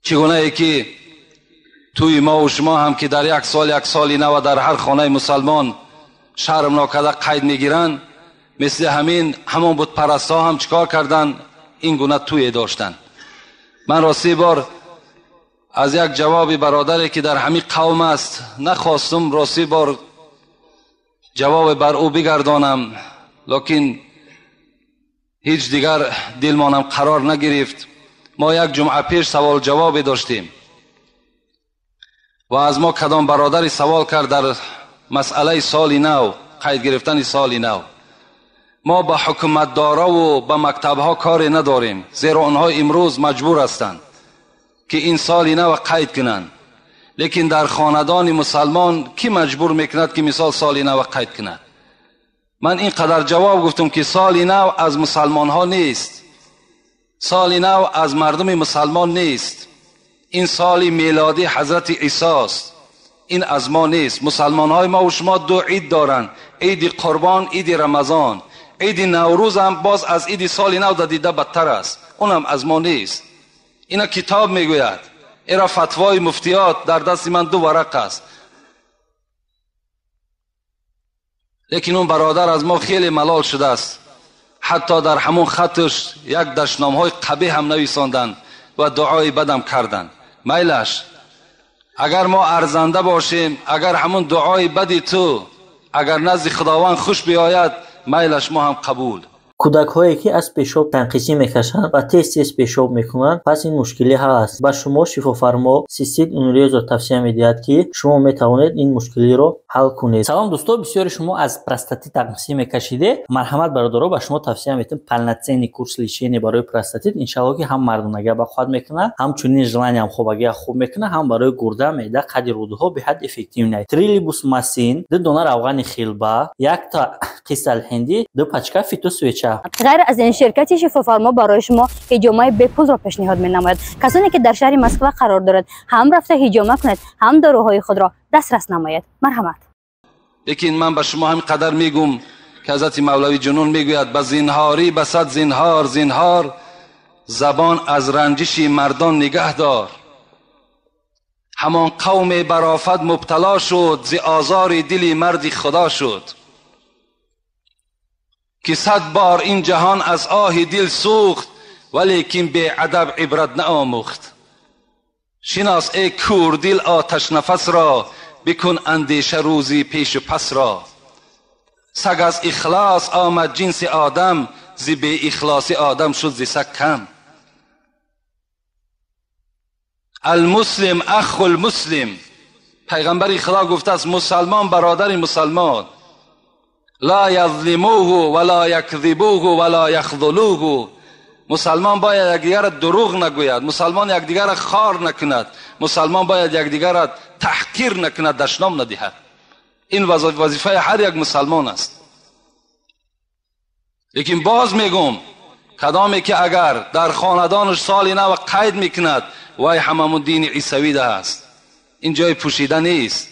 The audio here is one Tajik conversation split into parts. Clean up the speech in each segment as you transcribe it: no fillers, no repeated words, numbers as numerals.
Чигунае ки туи мо ва шумо ҳам ки дар як сол як соли нав дар ҳар хонаи мусалмон шарм нокарда қайд мегиранд, мисли ҳамин ҳамон бутпарастҳо ҳам чикор карданд? Ин гуна туе доштанд. Ман рости бор аз як ҷавоби бародаре ки дар ҳамин қавм аст нахостум рости бор ҷавоб бар ӯ бигардонам, лекин ҳеҷ дигар дилмонам қарор нагирифт. Мо як ҷумъа пеш савол ҷавобе доштем ва аз мо кадом бародаре савол кард дар масъалаи соли нав, қайд гирифтани соли нав. Мо ба ҳукуматдораву ба мактабҳо коре надорем, зеро онҳо имрӯз маҷбур ҳастанд ки ин соли нав қайд кунанд. Лекин дар хонадони мусалмон ки маҷбур мекунад ки мисол соли нав қайд кунад? Ман ин қадар ҷавоб гуфтам ки соли нав аз мусалмонҳо нест, соли нав аз мардуми мусалмон нест. Ин соли мелодӣ ҳазрати Исост, ин аз мо нест. Мусалмонҳои мо ва шумо ду ид доранд: иди Қурбон, иди Рамазон. Иди Наврӯз ҳам боз аз иди соли нав дида бадтар аст, унам аз мо нест. Ина китоб мегӯяд, ира фатвои муфтиёт дар дасти ман ду варақ аст. Лекин он бародар аз мо хеле малол шудааст, ҳатто дар ҳамон хатш як дашномҳои қабеҳ ҳам нависонданд ва дуои бадам карданд. Майлаш, агар мо арзанда бошем, агар ҳамон дуои бади ту агар назди Худованд хуш биёяд, майлаш мо ҳам қабул. Кӯдакҳое ки аз пешоб танқисӣ мекашанд ва тез-тез пешоб мекунанд, пас ин мушкилӣ ҳал аст. Ба шумо шифофармо Систит Унрезо тавсия медиҳад, ки шумо метавонед ин мушкилиро ҳал кунед. Салом дӯсто, бисёри шумо аз простатит танқисӣ мекашиде. Марҳамат бародаро, ба шумо тавсия медиҳем полноценный курс лечения барои простатит. Иншаллоҳ ки ҳам мардонагия бақувват мекунад, ҳамчунин желаниям хобагия хуб мекунад, ҳам барои гурда, меъда, қади рӯдаҳо беҳад эффективный. Трилибус масин, 2 дона равғани хилба, 1 та қисалҳиндӣ, 2 пачка фитосвеча. Ғайр аз ин ширкати шифофармо барои шумо ҳиҷомаи бепулро пешниҳод менамояд. Касоне ки дар шаҳри Москва қарор дорад, ҳам рафта ҳиҷома кунед, ҳам доруҳои худро дастрас намоед. Марҳамат. Лекин ман ба шумо ҳамин қадар мегӯм ки ҳазрати Мавлавӣ Ҷунун мегӯяд: ба зинҳорӣ ба сад зинҳор зинҳор, забон аз ранҷиши мардон нигаҳ дор. Ҳамон қавме бар офат мубтало шуд, зи озори дили марди Худо шуд. Ки 100 бор ин ҷаҳон аз оҳи дил сӯхт, валекин беадаб ибрат наомӯхт. Шинос эй кӯрдил оташнафасро, бикун андеша рӯзи пешу пасро. Саг аз ихлос омад ҷинси одам, зи беихлоси одам шуд зи саг кам. Алмуслим аху лмуслим, пайғамбари Худо гуфтааст мусалмон бародари мусалмон. Ла язлимуҳу ва ла якзибуҳу ва ла яхзулуҳу. Мусалмон бояд якдигарро дурӯғ нагӯяд, мусалмон якдигарро хор накунад, мусалмон бояд якдигарро таҳқир накунад, дашном надиҳад. Ин вазифаи ҳар як мусалмон аст. Лекин боз мегӯм, кадоме ки агар дар хонадонаш соли нав қайд мекунад, вай ҳамамун дини исавида аст. Ин ҷои пӯшида нест.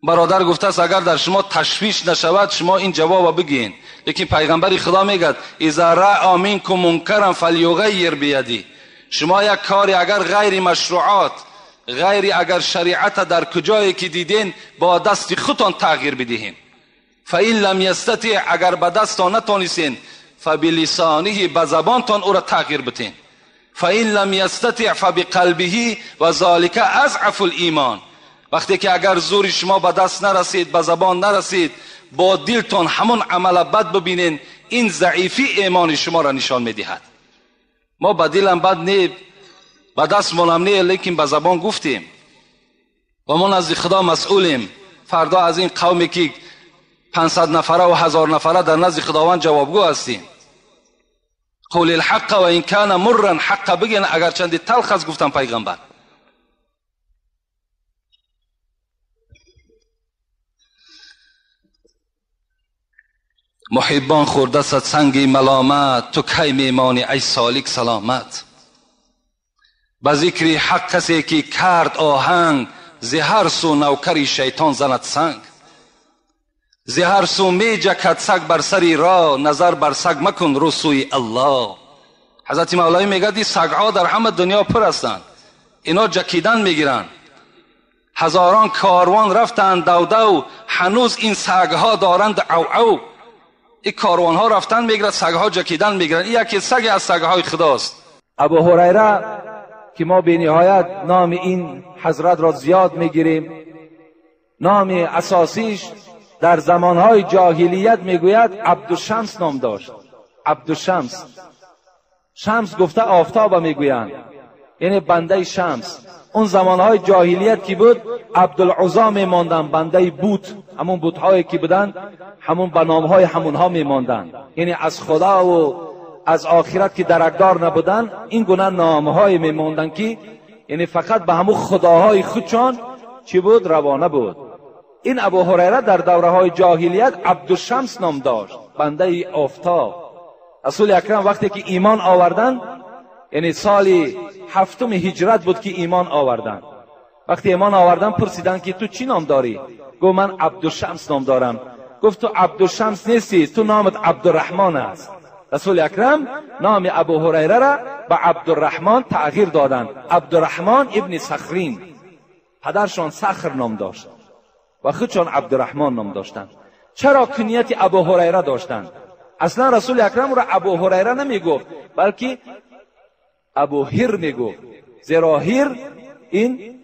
Бародар гуфтааст агар дар шумо ташвиш нашавад, шумо ин ҷавобро бигӯед. Лекин пайғамбари Худо мегӯяд: иза раъа минкум мункаран фалюғаййир бияди. Шумо як кори агар ғайри машруъот, ғайри агар шариата дар куҷое ки диден, бо дасти худтон тағйир бидиҳем. Фаин лам ястатиъ, агар ба дастон натонистен, фабилисониҳи, ба забонтон ӯро тағйир битен. Фаин лам ястатиъ фабиқалбиҳи ва золика азъафу лимон. Вақте ки агар зури шумо ба даст нарасид, ба забон нарасид, бо дилтон ҳамон амала бад бибинен, ин заифи имони шуморо нишон медиҳад. Мо ба дилам бад не, ба дастмонам не, лекин ба забон гуфтем ва мо назди Худо масъулем. Фардо аз ин қавме ки 500 нафара ва 1000 нафара дар назди Худованд ҷавобгӯ ҳастем. Қул алҳаққа ва ин кана мурран, ҳаққа бигӯен агарчанде талх аст, гуфтан пайғамбар. Муҳиббон хӯрдасад санги маломат, ту кай мемонӣ ай солик саломат. Ба зикри ҳақ касе ки кард оҳанг, зи ҳар сӯ навкари шайтон занад санг. Зи ҳар сӯ меҷакад саг бар сари роҳ, назар бар саг макун рӯ сӯи Аллоҳ. حضرت مولوی میگه این سگها در همه دنیا پر هستند، اینا جکیدن میگیرن. هزاران کاروان رفتند دو دو، هنوز این سگها دارند او او. این کاروان ها رفتن میگیرد، سگها جکیدن میگیرن. این یکی سگ از سگهای خداست. ابو هریره که ما به نهایت نام این حضرت را زیاد میگیریم، نام اساسیش در زمانهای جاهلیت میگوید عبدالشمس نام داشت. عبدالشمس، شمس گفته آفتاب میگویند، یعنی بنده شمس. اون زمانهای جاهلیت که بود عبدالعزا میماندن، بنده بوت، همون بوتهایی که بودن همون به نامهای همونها میماندن، یعنی از خدا و از آخرت که درکدار نبودن این گونه نامهای میماندن که یعنی فقط به همون خداهای خودشان چی بود؟ روانه بود. این ابو هریره در دوره های جاهلیت عبدالشمس نام داشت، بنده آفتاب. رسول اکرم وقتی که ایمان آوردن، یعنی سال 7 هجرت بود که ایمان آوردن، وقتی ایمان آوردن پرسیدن که تو چی نام داری؟ گفت من عبدالشمس نام دارم. گفت تو عبدالشمس نیستی، تو نامت عبدالرحمن است. رسول اکرم نام ابو هریره را به عبدالرحمن تغییر دادند، عبدالرحمن ابن صخرین. پدرشان صخر نام داشت و خودشان عبدالرحمن نام داشتند. چرا کنیت ابو هریره داشتند؟ اصلا رسول اکرم را ابو هریره نمیگفت، بلکه ابو هیر میگفت، زیرا هیر این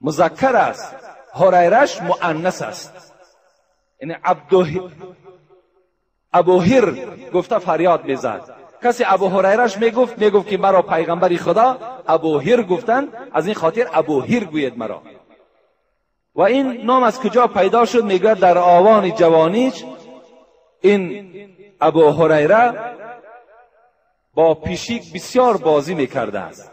مذکر است، هریرش مؤنث است. یعنی ابو هیر گفته فریاد میزد. کسی ابو هریرش میگفت، میگفت که مرا پیغمبر خدا ابو هیر گفتن، از این خاطر ابو هیر گوید مرا. و این نام از کجا پیدا شد؟ میگوید در آوان جوانیش این ابو هریره با پیشیک بسیار بازی میکرده است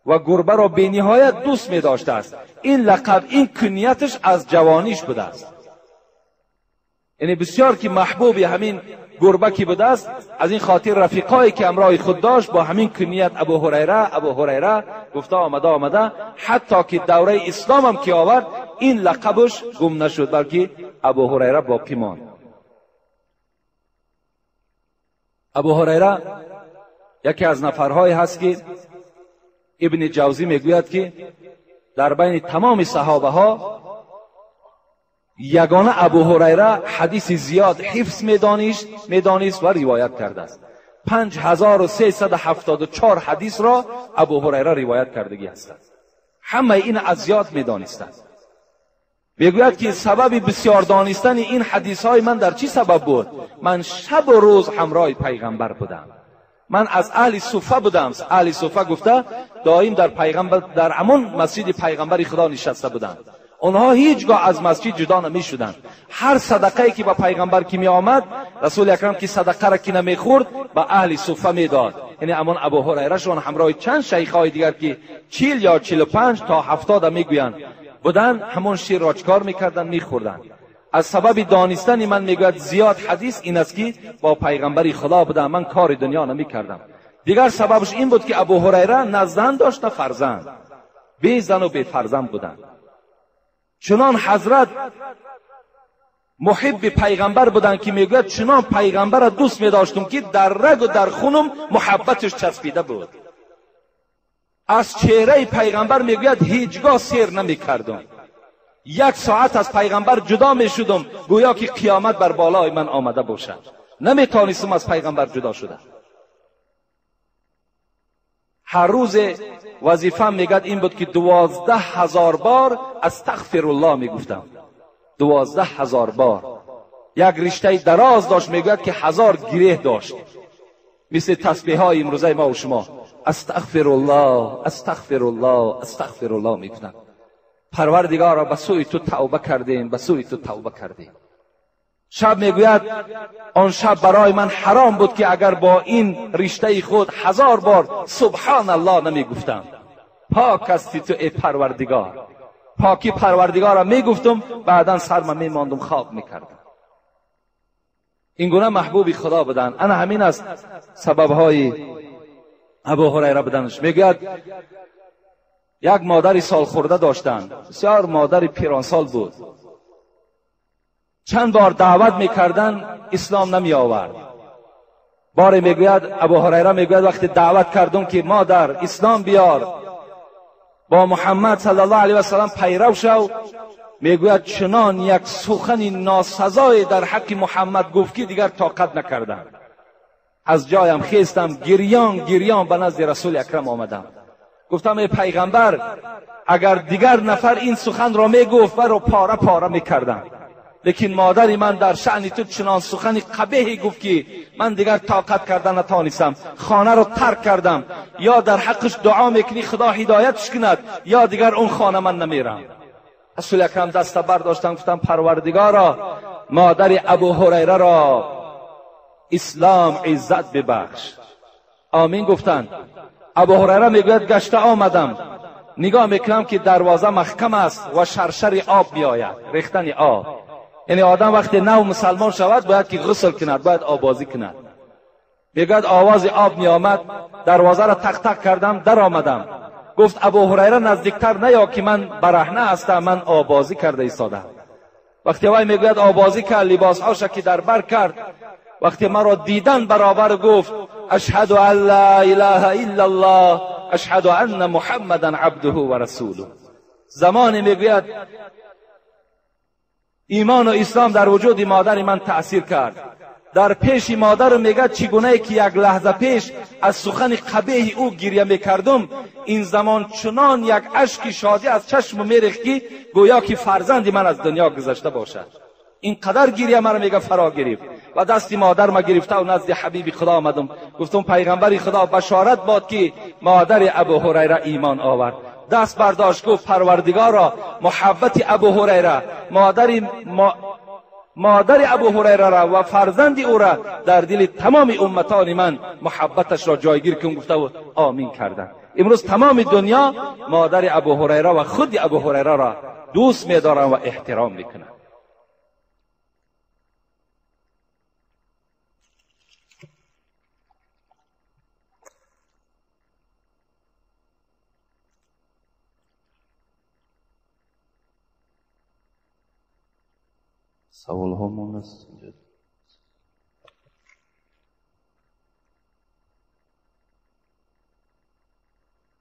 و گربه را به نهایت دوست میداشته است. این لقب، این کنیتش از جوانیش بوده است، یعنی بسیار که محبوب همین گربه که بوده است، از این خاطر رفیقایی که همراه خود داشت با همین کنیت ابو هریره ابو هریره گفته آمده آمده، حتی که دوره اسلام هم که آورد این لقبش گم نشد، بلکه ابو هریره باقی ماند. ابو هریره یکی از نفرهایی هست که ابن جوزی میگوید که در بین تمام صحابه ها یگانه ابو هریره حدیث زیاد حفظ میدانست و روایت کرده است. 5374 حدیث را ابو هریره روایت کردگی هستند. همه این از یاد میدانستند. میگوید که سبب بسیار دانستن این حدیث های من در چی سبب بود؟ من شب و روز همراه پیغمبر بودم، من از اهل صفه بودم. اهل صفه گفته دائم در پیغمبر، در همون مسجد پیغمبر خدا نشسته بودند. آنها هیچگاه از مسجد جدا نمی شدند. هر صدقه که به پیغمبر که می آمد، رسول اکرم که صدقه را که نمی خورد به اهل صفه می داد. یعنی همان ابو هریره شون همراه چند شیخ های دیگر که 40 یا 45 تا 70 میگویند بودن، همون شیر را چکار میکردن؟ میخوردن. از سبب دانستن من میگوید زیاد حدیث این است که با پیغمبر خدا بودم، من کار دنیا نمیکردم. دیگر سببش این بود که ابو هریره نه زن داشت نه فرزند، بی زن و بی فرزند بودند. چنان حضرت محب پیغمبر بودند که میگوید چنان پیغمبر را دوست میداشتم که در رگ و در خونم محبتش چسبیده بود. از چهره پیغمبر میگوید هیچگاه سیر نمیکردم، یک ساعت از پیغمبر جدا میشدم گویا که قیامت بر بالای من آمده باشد، نمیتانستم از پیغمبر جدا شدم. هر روز وظیفه میگد این بود که 12,000 بار استغفر الله میگفتم. 12,000 بار. یک رشته دراز داشت، میگوید که 1000 گره داشت، مثل تسبیح های امروزه ما و شما. استغفر الله استغفر الله استغفر الله میگفتم. پروردگارا به سوی تو توبه کردیم، به سوی تو توبه کردیم. شب میگوید آن شب برای من حرام بود که اگر با این رشته خود 1000 بار سبحان الله نمیگفتم. پاک هستی تو ای پروردگار. پاکی پروردگار را میگفتم، بعدا سرم میماندم خواب میکردم. این گونه محبوبی خدا بودن. انا همین است سببهای ابو هریره بدنش. میگوید یک مادری سال خورده داشتند، بسیار مادر پیرانسال بود. چند بار دعوت میکردن اسلام نمی آورد. باری میگوید ابو هریره میگوید وقتی دعوت کردم که مادر اسلام بیار، با محمد صلی الله علیه و سلم پیرو شو، میگوید چنان یک سخن ناسزای در حق محمد گفت که دیگر طاقت نکردم. از جایم خیستم، گریان گریان به نزد رسول اکرم آمدم. گفتم ای پیغمبر، اگر دیگر نفر این سخن را میگفت و را پاره پاره میکردم، لیکن مادر من در شأن تو چنان سخن قبیحی گفت که من دیگر طاقت کردن نتانستم، خانه را ترک کردم. یا در حقش دعا میکنی خدا هدایتش کند، یا دیگر اون خانه من نمیرم. رسول اکرم دست برداشتم، گفتم پروردگارا مادر ابو هریره را اسلام عزت ببخش. آمین گفتند. ابو هریره میگوید گشته آمدم، نگاه میکنم که دروازه محکم است و شرشر آب میآید، ریختن آب. یعنی آدم وقتی نو مسلمان شود باید که غسل کند، باید آبازی کند. میگوید آواز آب میآمد، دروازه را تق تق کردم، در آمدم. گفت ابو هریره نزدیکتر نیا که من برهنه هستم، من آبازی کرده ایستادم. وقتی وی میگوید آبازی کرد، لباسهاش که در بر کرد، وقتی مرا دیدن برابر گفت اشهد ان لا اله الا الله اشهد ان محمدا عبده و رسوله. زمانی میگوید ایمان و اسلام در وجود مادر من تأثیر کرد. در پیش مادر میگه چگونه که یک لحظه پیش از سخن قبیح او گریه میکردم، این زمان چنان یک اشک شادی از چشم میریخت که گویا که فرزند من از دنیا گذشته باشد. این قدر گریه مرا میگه فرا گرفت و دست مادر ما گرفته و نزد حبیب خدا آمدم. گفتم پیغمبر خدا بشارت باد که مادر ابو هریره ایمان آورد. دست برداشت گفت پروردگارا محبت ابو هریره، مادر ابو هریره را و فرزند او را در دل تمام امتان من محبتش را جایگیر کن. گفته و آمین کردند. امروز تمام دنیا مادر ابو هریره و خود ابو هریره را دوست می‌دارند و احترام میکنند. سوالها مونده است.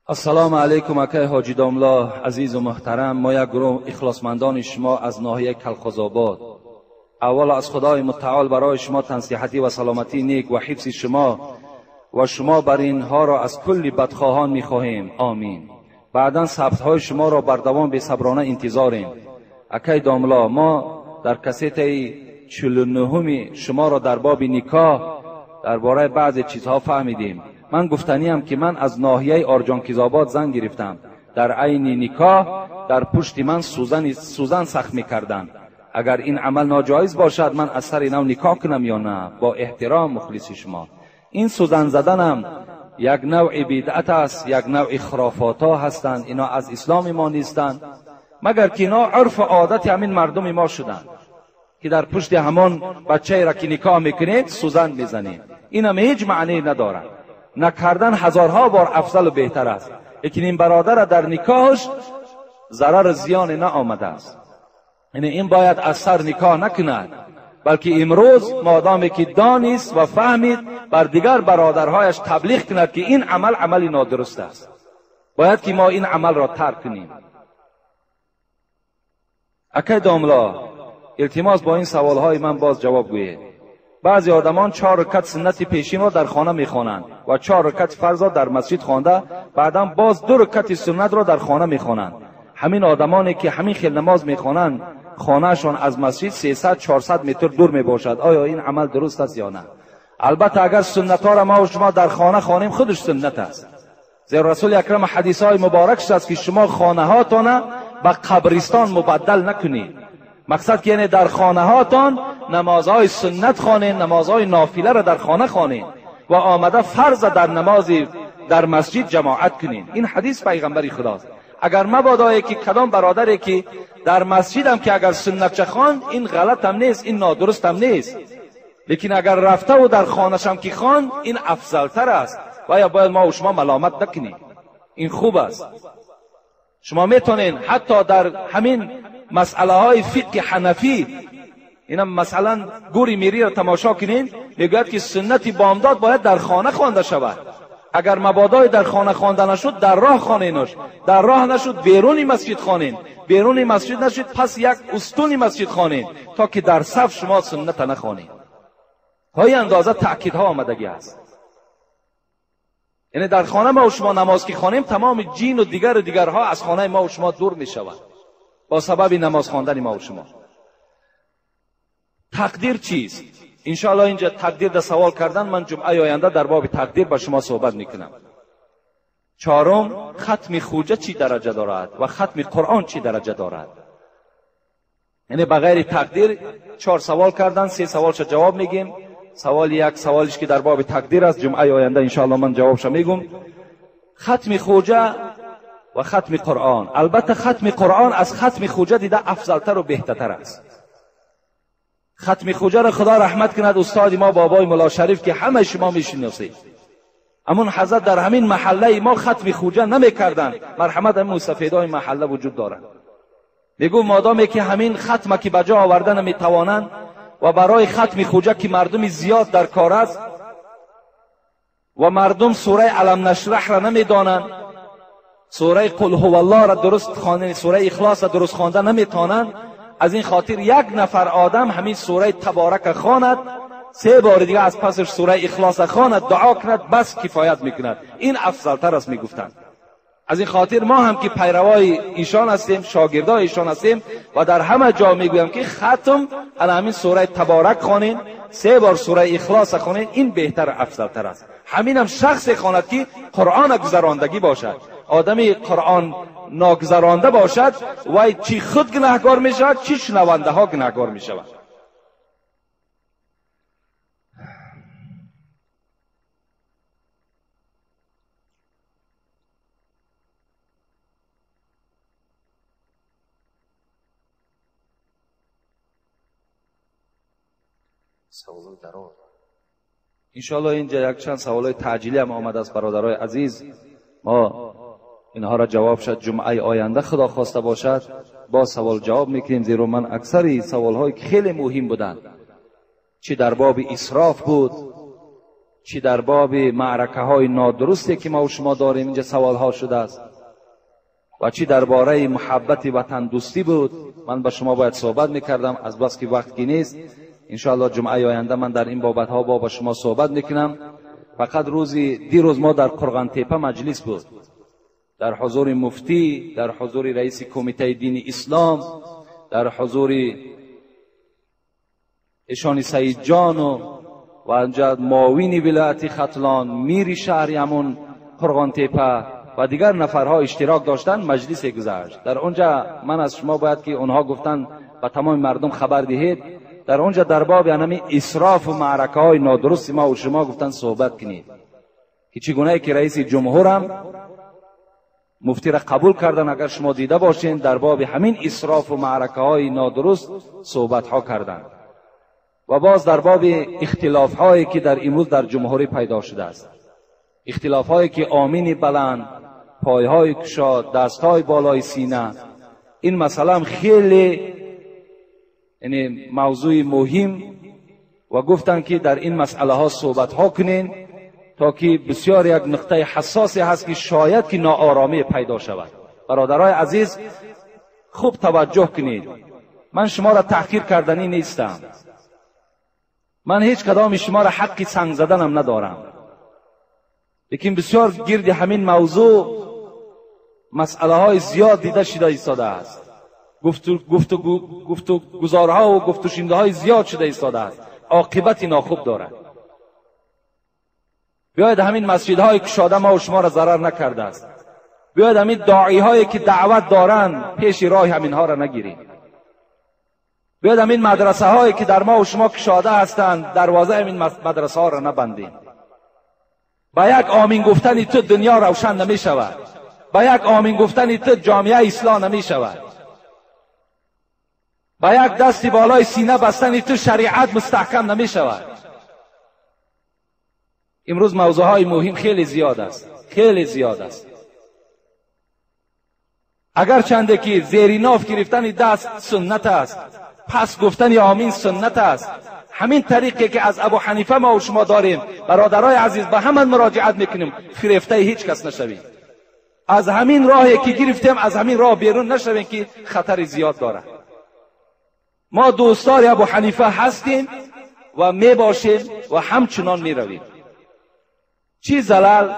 السلام علیکم اکای حاجی داملا عزیز و محترم، ما یک گروه اخلاصمندان شما از ناحیه کلخوزآباد. اول از خدای متعال برای شما تنصیحتی و سلامتی نیک و حفظ شما و شما بر اینها را از کل بدخواهان میخواهیم، آمین. بعدا ثبت های شما را بر دوام بی‌صبرانه انتظاریم. اکای داملا، ما در کسیت 49 شما را در باب نکاح درباره بعض چیزها فهمیدیم. من گفتنیم که من از ناحیه آرجانکیزآباد زن گرفتم. در عین نکاح در پشت من سوزن سخت میکردند. اگر این عمل ناجایز باشد من از سر نو نکاح کنم یا نه؟ با احترام مخلص شما. این سوزن زدنم یک نوع بدعت است، یک نوع خرافات ها هستند، اینا از اسلام ما نیستند، مگر که اینا عرف و عادت همین مردم ما شدند که در پشت همان بچه را که نکاح میکنید سوزن میزنید. این هم هیچ معنی ندارد. نکردن هزارها بار افضل و بهتر است. لیکن این برادر در نکاحش ضرر زیان نه آمده است. یعنی این باید از سر نکاح نکند، بلکه امروز مادامی که دانست و فهمید بر دیگر برادرهایش تبلیغ کند که این عمل عمل نادرست است. باید که ما این عمل را ترک کنیم. اکی داملا، التماس با این سوالهای من باز جواب گویید. بعضی آدمان 4 رکعت سنت پیشین را در خانه میخوانند و 4 رکعت فرض را در مسجد خوانده، بعدا باز 2 رکعت سنت را در خانه میخوانند. همین آدمانی که همین خیل نماز میخوانند خانهشان از مسجد 300-400 متر دور میباشد. آیا این عمل درست است یا نه؟ البته اگر سنت ها را ما و شما در خانه خوانیم خودش سنت است. زیرا رسول اکرم حدیث های مبارک است که شما خانه هاتان به قبرستان مبدل نکنید. مقصد که یعنی در خانه هاتان نمازهای سنت خوانید، نمازهای نافله را در خانه خوانید و آمده فرض در نماز در مسجد جماعت کنید. این حدیث پیغمبر خداست. اگر مبادا که کدام برادری که در مسجد هم که اگر سنت خواند این غلط هم نیست، این نادرست هم نیست، لیکن اگر رفته و در خانه‌ش هم که خواند این افضلتر است و یا باید ما و شما ملامت نکنیم. این خوب است. شما میتونین حتی در همین مسئله های فقه حنفی اینا مثلا گوری میری را تماشا کنین، میگوید که سنت بامداد باید در خانه خوانده شود. اگر مبادای در خانه خوانده نشد، در راه خوانینش، در راه نشد بیرون مسجد خوانین، بیرون مسجد نشد پس یک استون مسجد خوانین، تا که در صف شما سنت نخوانین. تا این اندازه تأکیدها آمدگی است. یعنی در خانه ما و شما نماز که خوانیم، تمام جین و دیگر و دیگرها از خانه ما و شما دور می شود با سبب نماز خواندن ما و شما. تقدیر چیست؟ انشاءالله اینجا تقدیر در سوال کردن، من جمعه آینده در باب تقدیر با شما صحبت میکنم. چهارم، ختم خوجه چی درجه دارد و ختم قرآن چی درجه دارد؟ یعنی بغیر تقدیر 4 سوال کردن، 3 سوالش جواب میگیم. سوال یک سوالش که در باب تقدیر است، جمعه آینده انشاءالله من جوابش میگم. ختم خوجه و ختم قرآن، البته ختم قرآن از ختم خوجه دیده افضلتر و بهتر است. ختم خوجه را خدا رحمت کند استاد ما بابای ملا شریف که همه شما میشناسید، امون حضرت در همین محله ما ختم خوجه نمیکردند. مرحمت همین مستفیدای محله وجود دارند. میگو مادامی که همین ختم که بجا آورده نمیتوانند و برای ختم خوجه که مردم زیاد در کار است و مردم سوره علم نشرح را نمیدانند، سوره قل هو الله را درست خوانده، سوره اخلاص را درست خوانده نمیتوانند، از این خاطر یک نفر آدم همین سوره تبارک خواند، 3 بار دیگه از پسش سوره اخلاص خواند، دعا کند، بس کفایت میکند. این افضلتر است میگفتند. از این خاطر ما هم که پیروای ایشان هستیم، شاگردای ایشان هستیم و در همه جا میگویم که ختم علی همین سوره تبارک خوانین، 3 بار سوره اخلاص خوانین، این بهتر افضلتر است. همین هم شخص خواند که قرآن گذراندگی باشد. آدمی قرآن ناگذرانده باشد وای چی خود گناهکار می شود، چی شنونده ها گناهکار می شود. انشاءالله اینجا یک چند سوالای تعجیلی هم آمده از برادرای عزیز، ما اینها را جواب شد جمعه آینده خدا خواسته باشد با سوال جواب میکنیم. زیرا من اکثری سوالهای که خیلی مهم بودند، چی در باب اسراف بود، چی در باب معرکه های نادرستی که ما و شما داریم اینجا سوال ها شده است، و چی درباره محبت وطن دوستی بود، من با شما باید صحبت میکردم، از بس که وقت کی نیست. انشاءالله جمعه آینده من در این بابت ها با شما صحبت میکنم. فقط روزی دیروز ما در قرغان تپه مجلس بود، در حضور مفتی، در حضور رئیس کمیته دین اسلام، در حضور ایشان سعید جان و انجا معاون ولایت ختلان، میر شهر همون قرغان تپه و دیگر نفرها اشتراک داشتن. مجلس گذشت. در اونجا من از شما باید که اونها گفتن به تمام مردم خبر دهید، در اونجا در باب یعنی اسراف و معرکه های نادرست ما و شما گفتن صحبت کنید که چگونه که رئیس جمهورم مفتی را قبول کردن. اگر شما دیده باشین در باب همین اسراف و معرکه های نادرست صحبت ها کردن و باز در باب اختلاف هایی که در امروز در جمهوری پیدا شده است، اختلاف هایی که آمین بلند، پایهای کشاد، دستهای بالای سینه، این مسئله هم خیلی یعنی موضوع مهم و گفتن که در این مسئله ها صحبت ها کنین تا که بسیار یک نقطه حساسی هست که شاید که ناآرامی پیدا شود. برادرای عزیز خوب توجه کنید، من شما را تحقیر کردنی نیستم، من هیچ کدام شما را حق سنگ زدنم ندارم، لیکن بسیار گرد همین موضوع مسئله های زیاد دیده شده ایستاده است، گفت و گزارها و گفت و شنیده های زیاد شده ایستاده است، عاقبت ناخوب دارد. بیاید همین مسجدهای کشاده ما و شما را ضرر نکرده است، بیاید همین داعی هایی که دعوت دارند پیش راه همینها را نگیریم، بیاید همین مدرسه هایی که در ما و شما کشاده هستند دروازه همین مدرسه ها را نبندیم. با یک آمین گفتن تو دنیا روشن نمی شود، با یک آمین گفتن تو جامعه اصلاح نمی شود، با یک دست بالای سینه بستن تو شریعت مستحکم نمی شود. امروز موضوع های مهم خیلی زیاد است، خیلی زیاد است. اگر چنده که زیر ناف گرفتن دست سنت است، پس گفتن آمین سنت است. همین طریقی که از ابو حنیفه ما و شما داریم، برادرای عزیز به همان مراجعت میکنیم، فریفته هیچ کس نشویم. از همین راهی که گرفتیم از همین راه بیرون نشویم که خطر زیاد داره. ما دوستدار ابو حنیفه هستیم و میباشیم و همچنان میرویم. چی زلل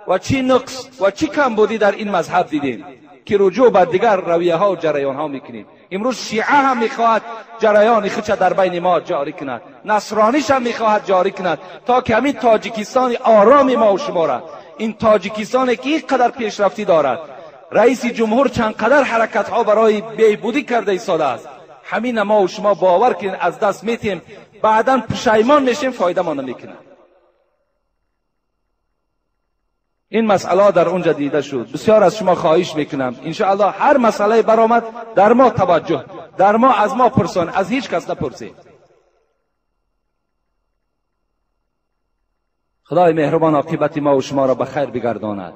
و چی نقص و چی کمبودی در این مذهب دیدیم که رجوع به دیگر رویه ها و جریان ها میکنیم. امروز شیعه هم میخواهد جریان خودش در بین ما جاری کند، نصرانیش هم میخواهد جاری کند، تا که همین تاجیکستان آرام ما و شما را، این تاجیکستان که اینقدر پیشرفتی دارد، رئیس جمهور چند قدر حرکت ها برای بهبودی کرده ایستاده است، همین ما و شما باور کنید از دست میتیم، بعدا پشیمان میشیم، فایده ما نمیکنه. این مسئله در اونجا دیده شد. بسیار از شما خواهش میکنم انشاءالله هر مسئله برآمد در ما توجه، در ما از ما پرسان، از هیچ کس نپرسید. خدای مهربان عاقبت ما و شما را به خیر بگرداند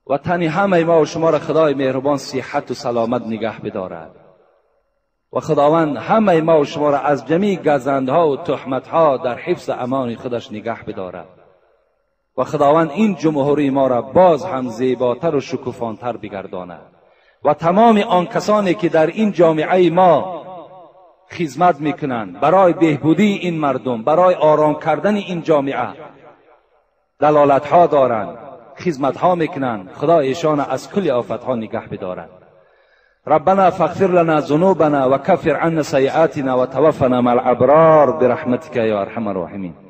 و تن همه ما و شما را خدای مهربان صحت و سلامت نگه بدارد و خداوند همه ما و شما را از جمیع گزندها و تهمتها در حفظ امان خودش نگه بدارد و خداوند این جمهوری ما را باز هم زیباتر و شکوفانتر بگرداند و تمام آن کسانی که در این جامعه ما خدمت میکنند برای بهبودی این مردم، برای آرام کردن این جامعه دلالت ها دارند، خدمت ها میکنند، خدا ایشان از کل آفت ها نگه بدارد. ربنا فاغفر لنا ذنوبنا وكفر عنا سيئاتنا وتوفنا مع الابرار برحمتك يا ارحم الراحمين.